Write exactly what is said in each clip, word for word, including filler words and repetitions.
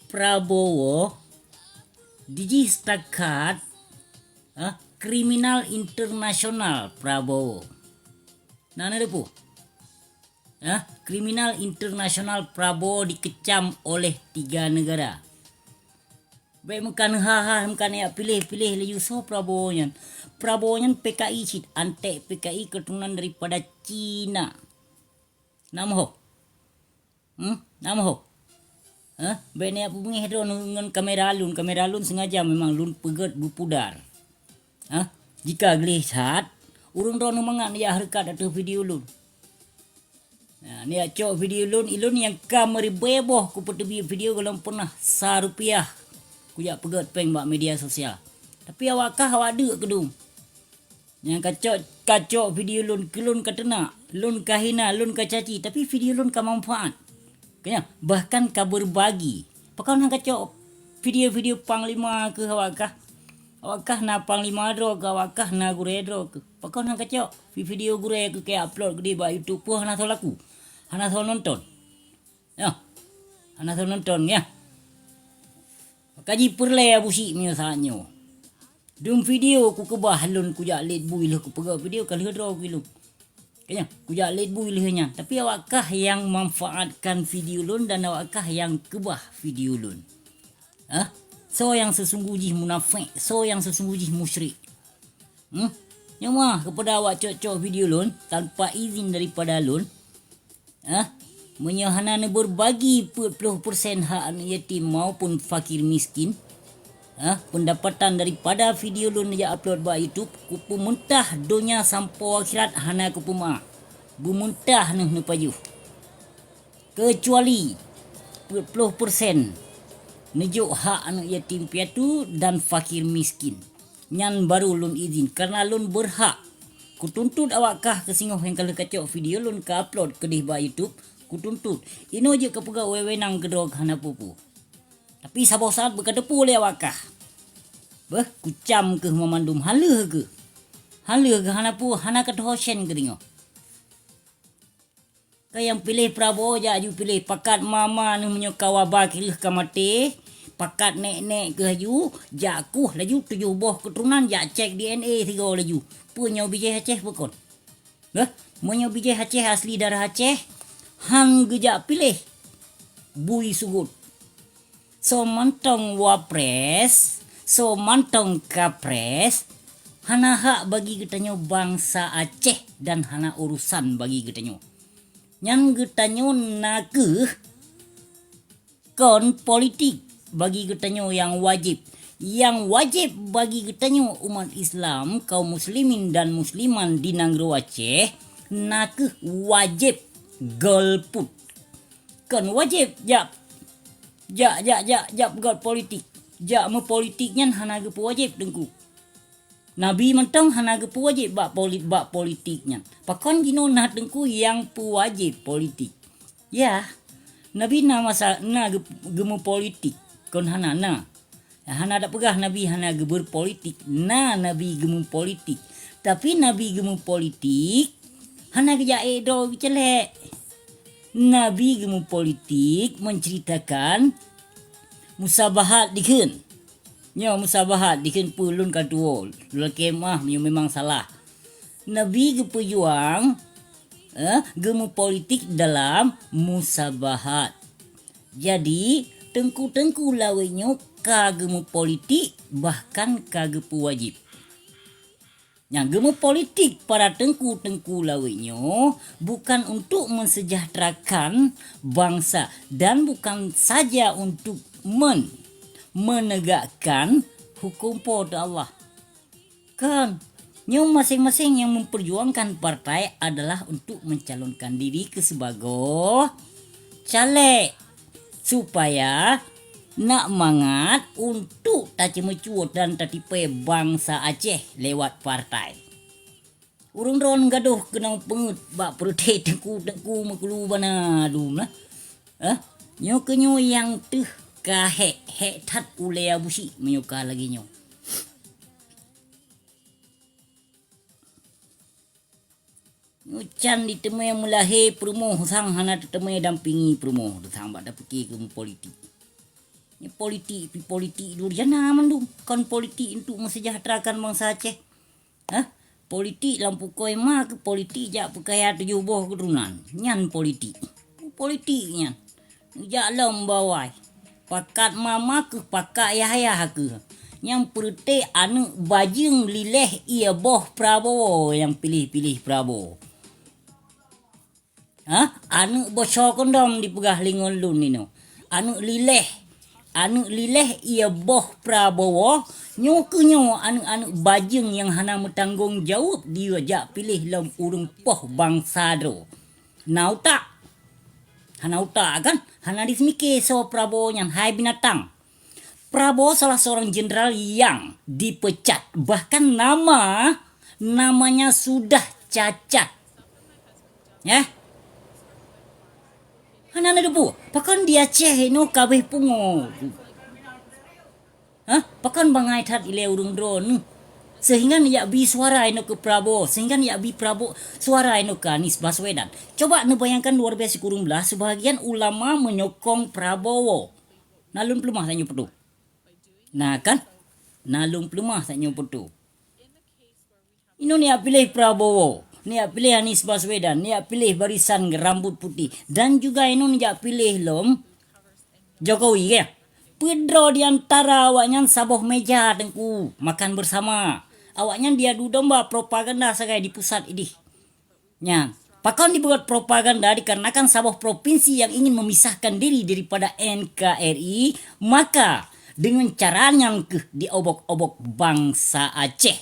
Prabowo dijih setakat, eh, kriminal internasional Prabowo. Nah, na depu. Eh, kriminal internasional Prabowo dikecam oleh tiga negara. Bék meukan ha-ha, meukan jak piléh-piléh laju soe Prabowo nyan. Prabowo nyan P K I cit, antek P K I keturunan daripada Cina. Na meuho? Hmm? Na meuho? Hah? Bék neujak peubungéh droeneuh ngon kamera lôn, kamera lôn sengaja memang lôn peugét beupudar. Hah? Jika gleh that, ureuëng droeneuh mangat neujak hareukat ateueh video lôn. Nah, neujak cok video lôn, ilôn nyang ka meuribée boh kupeuteubiet video gohlom peunah sa rupiah kujak peugét péng bak media sosial. Tapi awak kah awak deuk keudong. Nyang kacok, kacok video lôn, keu lôn ka teunak, lôn ka hina, lôn ka caci, tapi video lôn ka manfaat. Keu nyan, bahkan ka beubagi. Pakon hana kacok video-video panglima keuh awak kah? Awak kah na panglima droe keuh, awak kah na gurée droe keuh. Pakon hana kacok video gurée keuh ka upload keudeh bak YouTube, peue hana soe laku? Hana soe nonton. Nyoh, hana soe nonton, nyoh. Maka jipeureulée Abusyik meunyoe saát nyoe. Dum video kukeubah lôn kujak lét bui lheueh kupeugah video ka lheueh droe keu lôn. Keu nyan, kujak lét bui lheueh nyan. Tapi awak kah nyang manfaatkan video lôn dan awak kah nyang keubah video lôn. Hah? Soe nyang seusunggoh jih munafék, soe nyang seusunggoh jih musyrik. Hmm? Nyoe mah keupada awak cok-cok video lôn tanpa izin daripada lôn. Hah? Meunyoe hana neubeurbagi peuet ploh persen hak aneuëk yatim maupun fakir miskin, hah? Pendapatan daripada video lôn neujak upload bak YouTube, kupeumeuntah donya sampoe akhirat hana kupeumeu'ah. Beumeuntah neuh neupajoh. Keucuali peuet ploh persen neujok hak aneuëk yatim piatu dan fakir miskin. Nyan barô lôn izin, kareuna lôn beurhak kutuntot awak kah keu singoh nyang ka lheueh kacok video lôn ka upload keudeh bak YouTube, kutuntot. Inoe jeuet kapeugah wewenang keudroe kah hana peue-peue. Tapi saboh saát beukateupeu lé awak kah. Beuh, kucam keuh mamandum, haleue keuh. Haleue keuh hana peue, hana kateuho sen keuh singoh. Ka nyang piléh Prabowo jak aju piléh, pakat ma-ma neuh meunyoe ka waba keu lheueh ka maté, pakat nék-nék keuh aju, jak kueh laju tujoh boh keuturonan jak cek D N A sigoe laju. Peue nyoe bijéh Aceh peue kon? Heh, meunyoe bijéh Aceh asli darah Aceh, han geujak piléh bui sugot. Soe mantong wapres, soe mantong kapres, hana hak bagi geutanyoe bansa Aceh dan hana urusan bagi geutanyoe. Nyan geutanyoe na keuh kon politik bagi geutanyoe nyang wajéb. Nyang wajéb bagi geutanyoe umat Islam, kaum muslimin dan musliman di nanggroe Aceh, na keuh wajéb golput. Kon wajéb jak, jak, jak, jak, jak peugét politik. Jak meupolitik nyan hana geupeuwajéb Teungku. Nabi mantong hana geupeuwajéb bak poli-, bak politik nyan. Pakon jinoe na Teungku nyang peuwajéb politik? Ya, Nabi na masa na geu-, geumeupolitik, kon hana na. Hana tapeugah Nabi hana geubeurpolitik, na Nabi geumeupolitik. Tapi Nabi geumeupolitik hana geujak ék droe geucélék. Nabi geumeupolitik menceritakan musabahat dikheun. Nyoe musabahat dikheun peue lôn ka tuwoe, lôn lakée meu'ah meunyoe memang salah. Nabi geupeujuang, eh, geumeupolitik dalam musabahat. Jadi, teungku-teungku lawét nyoe ka geumeupolitik, bahkan ka geupeuwajéb. Nyang geumeupolitik para teungku-teungku lawét nyoe bukan untuk mensejahterakan bansa dan bukan saja untuk men-, menegakkan hukum Po teu Allah. Kan, nyoe maséng-maséng nyang memperjuangkan partai adalah untuk mencalonkan diri keu sibagoe caleg, supaya nak mangat untuk taceumeucue dan tatipée bansa Aceh lewat partai. Ureuëng droe gadôh keunong peungeuet bak peureuté teungku-teungku meukeulu bana dum lah. Eh, nyoe keuh nyoe nyang teuh ka hék, hék that ulée Abusyik meunyoe ka lagée nyoe. Nyoe can diteumé meulahé peurumoh sang hana teuteumé dampingi peurumoh sang bak tapike keu meupolitik. Nyan politik, pi politik durian na mandum. Kon politik untuk mensejahterakan bangsa Aceh. Hah? Politik lam pukoi ma keu politik jak peukaya tujoh boh keuturonan. Nyan politik. Politik nyan. Jak lom bawai. Pakat mama keuh pakat yah-yah keuh. Nyang peureute aneuëk bajeueng lileh ie boh Prabowo nyang piléh-piléh Prabowo. Hah? Aneuëk boco kondom dipeugah lingon lôn inoe. Aneuëk lileh. Aneuëk lileh ie boh Prabowo, nyoe keuh nyoe aneuëk-aneuëk bajeueng nyang hana meutanggong jaweueb dijak piléh lom ureuëng poh bansa droe. Na utak? Hana utak kan? Hana diseumiké soe Prabowo nyan, hai binatang. Prabowo salah seorang jenderal yang dipecat, bahkan nama, namanya sudah cacat. Eh? Hana na debu. Pakon di Aceh inoe kabeh pungo? Hah? Pakon bangai that ilée ureuëng droeneuh? Sehingga neujak bi suara inoe keu Prabowo, sehingga neujak bi Prabowo suara inoe keu Anies Baswedan. Coba neubayangkan luar biasa kureueng blaih, sebahagian ulama menyokong Prabowo. Na lôn peuleumah tanyoe peutu. Na kan? Na lôn peuleumah tanyoe peutu. Inoe neujak piléh Prabowo, neujak piléh Anies Baswedan, neujak piléh barisan rambut putih, dan juga inoe neujak piléh lom Jokowi, ya. Peudroe di antara awaknyan saboh meja teungku makan bersama. Awaknyan diadu domba propaganda sagai di pusat idih. Nyan, pakon dibuat propaganda dikarenakan saboh provinsi yang ingin memisahkan diri daripada N K R I, maka dengan cara nyan keuh diobok-obok bangsa Aceh.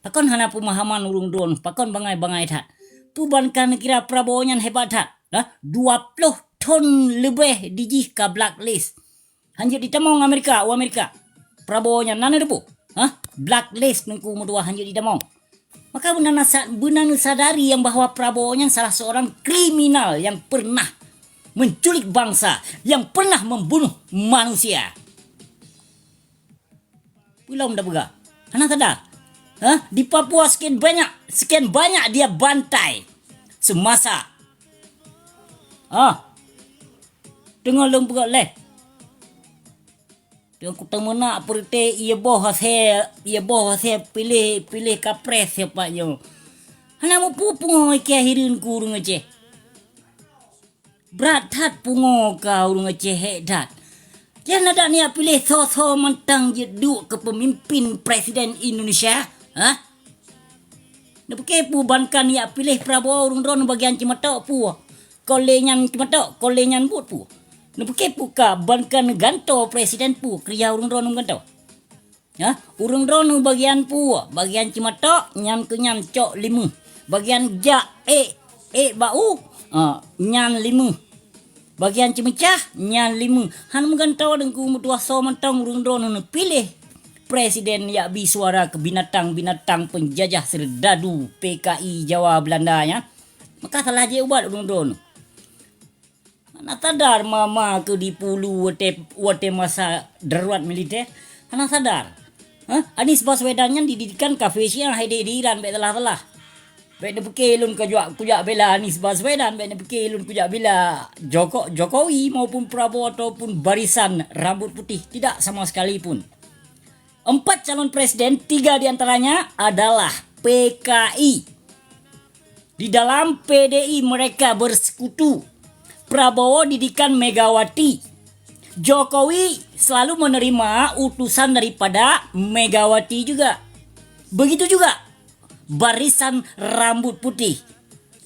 Pakon hana peumahaman ureuëng droeneuh, pakon bangai-bangai that? Peue ban ka neukira Prabowo nyan hebat that? Hah? Dua ploh thon leubeh dijih ka blacklist. Hanjeuet jitamong Amerika, u Amerika. Prabowo nyan na neudeubu. Hah? Blacklist teungku meutuah hanjeuet jitamong. Maka beuna sa-, beuna neusadari nyang bahwa Prabowo nyan salah seorang kriminal yang pernah menculik bangsa, yang pernah membunuh manusia. Peulom da peugah. Hana sadar. Hah? Di Papua sekian banyak, sekian banyak dia bantai semasa. Ah. Teungoh lôn peugah leh. Teungoh kuteumeunak peureuté ie boh hasé, ie boh hasé piléh, piléh kapres siapa nyoe. Hana mupu pungoh ikia hireuen ku ureuëng Aceh. Brat that pungoe ka ureuëng Aceh hék that. Nyan adak neujak piléh soe-soe mantong jeuet duek keu peumimpin presiden Indonesia? Hah? Neupiké peue ban ka neujak piléh Prabowo ureuëng droeneuh bagian ceumatok peue? Kon lé nyan ceumatok, kon lé nyan buet peue? Neupiké peue ka ban ka neugantoe presiden peue keurija ureuëng droeneuh meugantoe? Hah? Ureuëng droeneuh bagian peue? Bagian ceumatok, nyan keu nyan cok limeuh. Bagian jak ék, ék bak u, ah, nyan limeuh. Bagian ceumeucah, nyan limeuh. Hana meugantoe deungku meutuah soe mantong ureuëng droeneuh neupiléh presiden jak bi suara keu binatang-binatang peunjajah serdadu P K I Jawa Belanda nyan. Maka salah jih ubat ureuëng droeneuh. Hana sadar mama keu di Pulu watée, watée masa darurat militer? Hana sadar? Hah? Anies Baswedan nyan dididikan kafé Syiah, hai di, di Iran, bék salah-salah. Bék neupiké lôn kujak, kujak bela Anies Baswedan, bék neupiké lôn kujak bela Joko-, Jokowi maupun Prabowo ataupun barisan rambut putih. Tidak sama sekali pun. Empat calon presiden, tiga di antaranya adalah P K I. Di dalam P D I mereka bersekutu. Prabowo didikan Megawati. Jokowi selalu menerima utusan daripada Megawati juga. Begitu juga barisan rambut putih.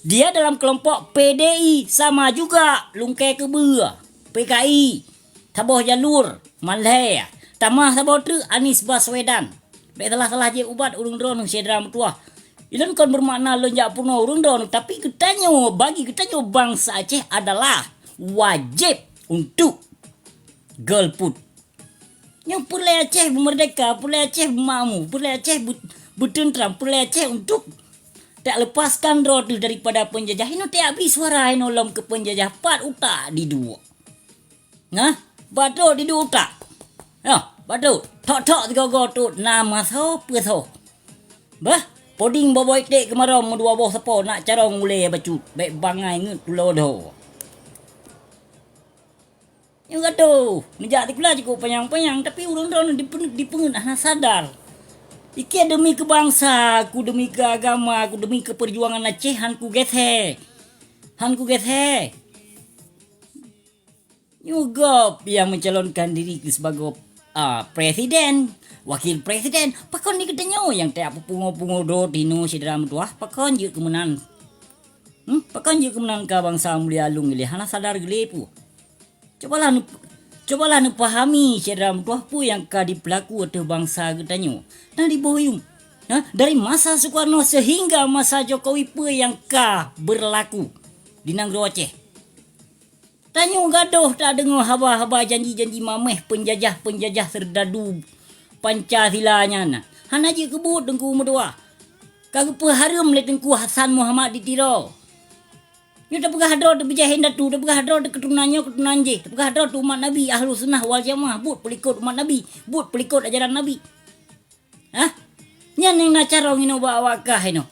Dia dalam kelompok P D I sama juga, lungkée keubeue, P K I. Saboh jalur, malhée. Tamah saboh treuk Anies Baswedan. Bék salah-salah jih ubat ureuëng droeneuh syedara meutuah. Ilôn kon beumakna lôn jak peurunoe ureuëng droeneuh, tapi geutanyoe, bagi geutanyoe bansa Aceh adalah wajéb untuk golput. Nyoe peureulée Aceh beumeurdeka, peureulée Aceh beumakmu, peureulée Aceh beu-, beuteuntrang, peureulée Aceh untuk tak lepaskan droe teuh daripada peunjajah. Inoe tak bi suara inoe lom keu peunjajah, pat utak diduek. Nah, batuk diduek utak. Nah, batuk. Thok-thok sigoe-goe tut na meuasoe peuasoe. Bah, poding boh-boh iték keumarom meudua boh sapo nak carông ulée bacut, bék bangai ngeuet tulo dho. Nyoe gadoh, neujak sikula cukup panyang-panyang, tapi ureuëng droeneuh dipeungeut, dipeungeut hana sadar. Ikeu demi keu bansa ku, demi keu agama ku, demi keu peujuangan Aceh, han ku gét he. Han ku gét he. Nyoe gob nyang mencalonkan diri keu sibagoe, ah, presiden, wakil presiden. Pakon di geutanyoe nyang tajak peupungo-pungo droe tinoe syedara meutuwah? Pakon jeuet keu meunan? Hmm? Pakon jeuet keu meunan ka bansa mulia lôn ilée hana sadar geulée peue? Cubalah neup-, cubalah neupahami syedara meutuwah peue nyang ka dipeulaku ateueh bansa geutanyoe. Na diboh yum. Ha? Dari masa Sukarno sehingga masa Jokowi peue nyang ka beurlaku di nanggroe Aceh? Tanyoe gadoh tadeungoe haba-haba janji-janji maméh peunjajah-peunjajah seurdadu Pancasila nyan. Hana jeuet keu buet Teungku meutuwah. Ka geupeuhareuem lé Teungku Hasan Muhammad di Tiro. Nyoe tapeugah droe teuh bijéh indatu, tapeugah droe teuh keuturonan nyoe keuturonan jéh, tapeugah droe teuh umat Nabi Ahlussunnah wal Jamaah, buet peulikot umat Nabi, buet peulikot ajaran Nabi. Hah? Nyan nyang na carông inoe bak awak kah inoe.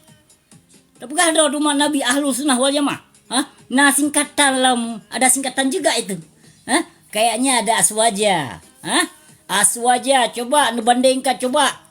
Tapeugah droe teuh umat Nabi Ahlussunnah wal Jamaah. Hah? Na singkatan lam, ada singkatan juga itu. Hah? Kayaknya ada Aswaja. Hah? Aswaja, coba neubandingkan coba.